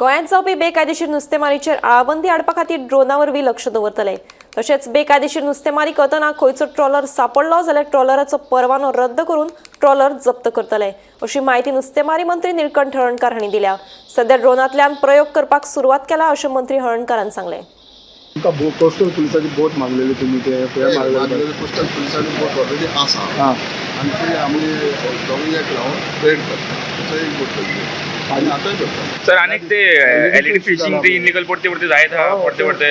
गोंयांत जावपी बेकायदेशीर नुस्तेमारीचेर आळाबंदी हाडपा खातीर ड्रोना वरवीं लक्ष दवरतले. तशेंच बेकायदेशीर नुस्तेमारी करतना खंयचो ट्रॉलर सापडलो जाल्यार ट्रॉलराचो परवानो रद्द करून ट्रॉलर जप्त करतले, अशी म्हायती नुस्तेमारी मंत्री निळकंठ हळर्णकार हांणी दिल्या. सध्या ड्रोनांतल्यान प्रयोग करपाक सुरवात केला, अशें मंत्री हळर्णकारान सांगलें. तुमकां कोस्टल पुलिसाची बोट मागलेली तुमी, ते हे मागलेले. मागलेले कोस्टल पुलिसांनी बोट ऑलरेडी आसा आनी ती आमी दोंगयाक लावन रेड करता. ताचो एक बोट करतली आनी आतांय करता. सर, आनीक ते एलईडी फिशिंग ते इलिगल परते परते जायत आहा, परते परते.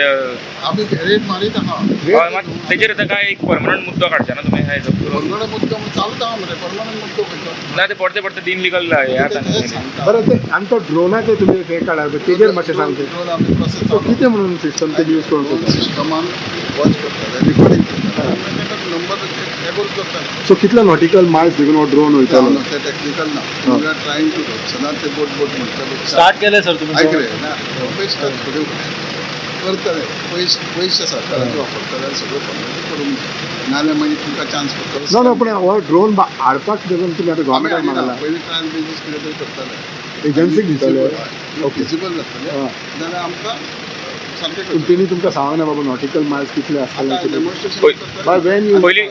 आमी रेड मारीत आहा. हय, मात तेजेर आतां काय एक परमनंट मुद्दो काडचे ना तुमी हेजो? परमनंट मुद्दो म्हणून चालूच आहा मरे. परमनंट मुद्दो खंयचो? ना, ते परते परते इलिगल हे ते जाता. तेच सांगता. बरें, ते आनी तो ड्रोनाचे तुमी हे काडा, तेजेर मातशें सांगचे. ड्रोन आमी प्रोसेस सो कितें म्हणून सिस्टम ते यूज करूंक ड्रोन सोदता? सिस्टमान वॉच करता, रिकॉर्डिंग करता, नंबर हे करून करता. सो कितले नॉटिकल मायल्स देखून हो ड्रोन वयतालो? ते टॅक्निकल ना. We are trying to, सदांच ते बोट बोट म्हणटा. स्टार्ट केले सर तुम्ही? ऐक रे, ना, पयशे थोडे करतले. पयशे पयशे सरकाराचे वापरतले आनी सगळ्यो फॉर्मेलिटी करूंक जाय, नाजाल्यार मागीर तुमकां चान्स पडटलो. ना ना, पण हो ड्रोन हाडपाक देखून तुमी आतां आमी गव्हर्मेंटाक हाडिना. मागला? पयलीं ट्रायल बेजीस कितें तरी करतले. एजन्सीक दितले? फिजिबल जातले जाल्यार आमकां सारकें पूण करतले. तेणी तुमकां सांगना बाबा नॉटिकल मायल्स कितले आसतले आतां कितें? डेमॉन्स्ट्रेशन पय- बाय करतले. When you पयलीं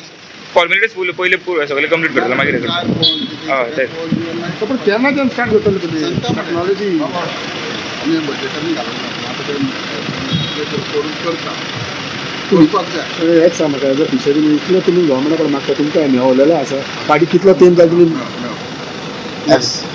फॉर्मेलिटीज पयलीं सगळें कंप्लीट करतले, मागीर हे करतले. ट्रायल पळोवन कितें हय, सगळें तेच. पळोवन बिवन मागीर पण केन्नाच्यान स्टार्ट करतले तुमी? सांगता मरे. टॅक्नॉलॉजी. बाबा, आमी बजेटांनी घालूंक ना. आतां ते करून करता, करपाक जाय. हेच सांग म्हाका, एज अ फिशरी इतलें तुमी गव्हर्मेंटा कडेन मागता, तुमकां मेवलेलें आसा, फाटीं कितलो तेंप जालो तुमी मेळो. येस.